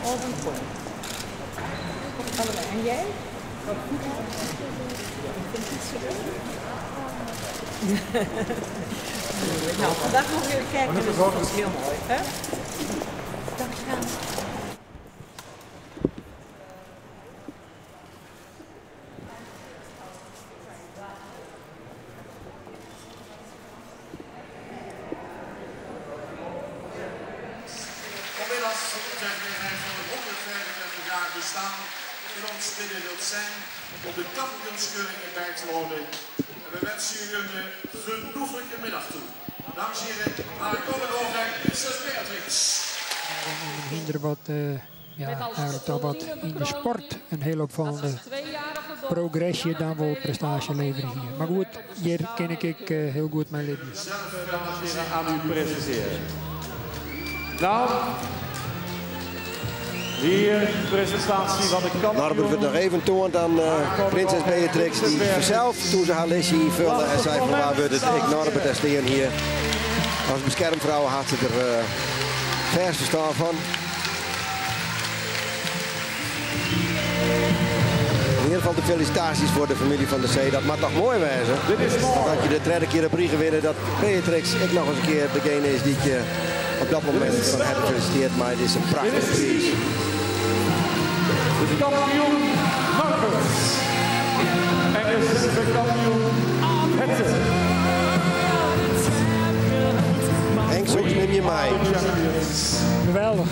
Of een pony. Allebei. En jij? Ik vind het zo. Nou, vandaag nog weer kijken, dus dat is heel mooi. Hè? Dankjewel. Vanmiddag ter gelegenheid van het 135 jaar bestaan in ons midden zijn om de kampioenskeuring in bij te wonen. En we wensen u een genoeglijke middag toe. Dames en heren, haar komende hoogheid prinses Beatrix. Hinder wat, ja, eigenlijk toch wat in de sport een heel opvallende progressie dan wel prestatie leveren hier. Maar goed, hier ken ik heel goed mijn leven. Dames en heren, aan u presenteren. Nou, hier de presentatie van de kampioen. Norbert wordt nog even toont aan prinses Beatrix, die zelf toen ze haar lesje invulde en zei van waar wordt het ik Norbert en steen hier. Als beschermvrouw had ze er vers verstaan van. In ieder geval de felicitaties voor de familie van de Zee. Dat mag toch mooi wezen. Dit is mooi. Dat je de derde keer op rij winnen, dat Beatrix ik nog eens een keer degene is die je op dat moment van harte gefeliciteerd. Maar het is een prachtige prijs. De kampioen Marcus. En de kampioen Hette. Henk Soeks, neem je mij. Geweldig.